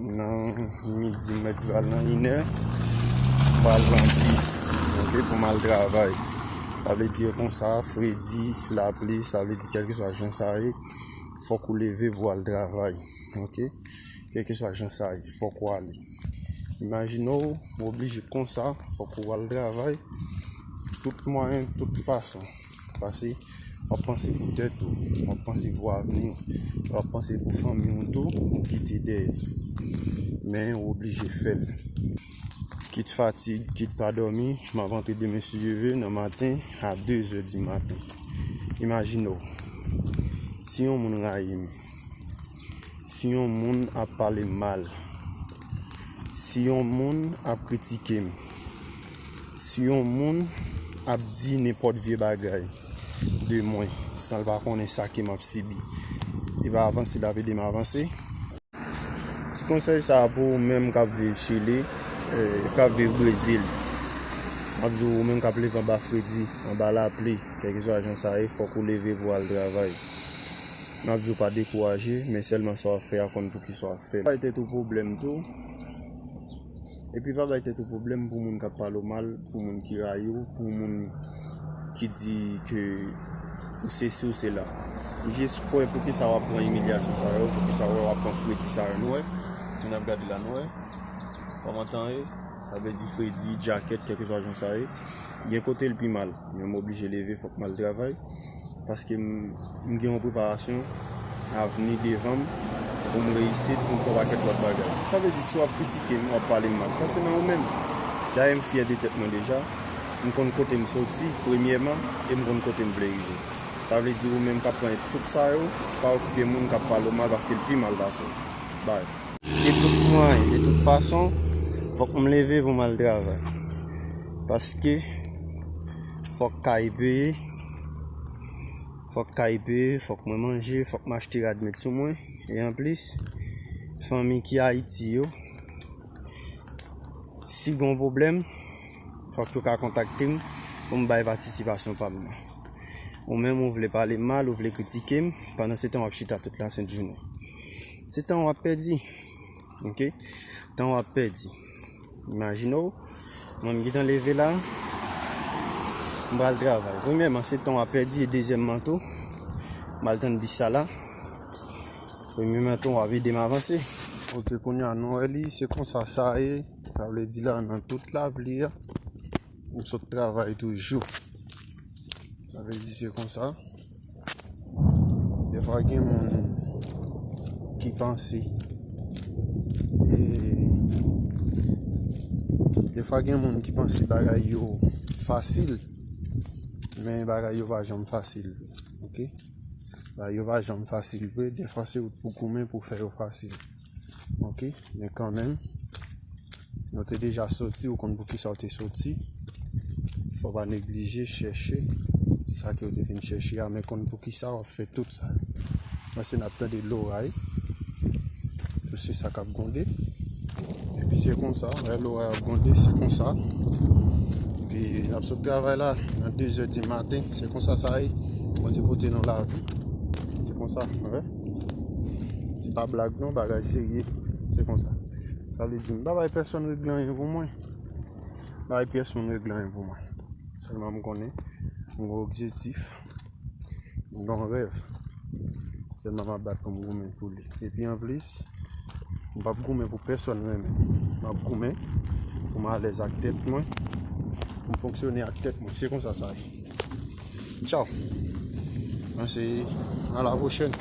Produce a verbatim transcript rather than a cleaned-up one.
Nan midi, m mèt di pral nan inè, m pral pran bis, ok, pou m al travay. Sa vle di konsa, fredi, lapli, sa vle di kèlkeswa jan sa ye, fòk ou leve pou al travay, ok? Kèlkeswa jan sa ye, fòk ou ale. Imajine w, ou oblije konsa, fòk ou al travay, tout mwayen, tout fason. Paske w ap panse pou tèt ou, w ap panse pou avni w, w ap panse pou fanmi w tou, ou kite dèyè. Men ou oblije fè l. Kit fatig, kit pa dòmi, m ap antre demen si Dye vle nan maten a de zè di maten. Imajine w, si yon moun rayi m, si yon moun ap pale m mal, si yon moun ap kritike m, si yon moun ap di nenpòt vye bagay de mwen, san l pa konnen sa ke m ap sibi, li pa avanse, l ap ede m avanse. Ti konsèy sa a pou ou menm k ap viv Chili, eh, k ap viv Brezil. M ap di w, ou menm k ap leve anba fredi, anba lapli, kèlkeswa jan sa ye, fòk ou leve pou w al travay. M ap di w pa dekouraje, men sèlman sa w ap fè a, konn poukisa w ap fè l. Bay tèt ou pwoblèm tou. Epi pa bay tèt ou pwoblèm pou moun k ap pale w mal, pou moun ki rayi w, pou moun ki di ke ou sesi, ou sela. Jis kwè poukisa w ap pran imilyasyon sa yo, poukisa w ap pran fredi sa yo. Nou wè, si n ap gade la, nou wè kòman tan ye, sa vle di fredi, djakèt, kèlkeswa jan sa ye. Gen kote l pi mal, men m oblije leve, fòk m al travay. Paske m, m gen yon preparasyon, avni devan m, pou m reyisit, pou m fè yon pakèt lòt bagay. Sa vle di, si w ap kritike m, w ap pale m mal, sa se nan ou menm. Dayè, m fyè de tèt mwen deja. M konn kote m soti, premyèman, e m konn kote m vle rive. Sa vle di, ou menm k ap pran tout sa yo, pa okipe moun k ap pale w mal, paske l pi mal pase w. Bay. De tout mwayen, de tout fason, fòk m leve pou m al travay. Paske fòk kay peye, fòk kay peye, fòk mwen manje, fòk m achte rad met sou mwen. E anplis, fanmi ki Ayiti yo, si gen yon pwoblèm, fòk yo ka kontakte m pou m bay patisipasyon pa m nan. Ou menm, ou vle pale m mal, ou vle kritike m, pandan se tan w ap chita tout lasent jounen. Se tan w ap pèdi. Ok? Tan w ap pèdi. Imajine w, mwen m gentan leve la, m pral travay. Premyèman, se tan w ap pèdi, e dezyèmman tou, m al tann bis sa la. Premyèman tou, w ap ede m avanse. Ok, kounye a, nou wè li, se konsa sa ye. Sa vle di la, nan tout lapli a, m sot travay toujou. Sa vle di se konsa. Defwa gen moun ki panse, e, defwa gen moun ki panse bagay yo fasil, men bagay yo pa janm fasil vre, ok? Bagay yo pa janm fasil vre, defwa se ou pou goumen pou fè yo fasil, ok? Men kanmenm, nou te deja soti, ou konn poukisa w te soti. Fò w pa neglije chèche sa ke w te vin chèche a, men konn poukisa w ap fè tout sa yo. Paske n ap tande loray, tout se sa k ap gwonde. Epi se konsa, lè loray ap gwonde, se konsa. Epi n ap sot travay la, nan de zè di maten, se konsa sa ye. Bondye pote nou lavi. Se konsa, wè. Se pa blag non, bagay serye. Se konsa. Sa vle di, m pa bay pèsonn regle anyen pou mwen. M pa bay pèsonn regle anyen pou mwen. Sèlman m konnen, m gen objektif, m gen yon rèv. Sèlman m ap bat pou m goumen pou li. Epi anplis, m p ap goumen pou pèsonn renmen m. M ap goumen pou m alèz ak tèt mwen, pou m fonksyone ak tèt mwen. Se konsa sa ye. Tchaw. Mwen se a la pwochèn.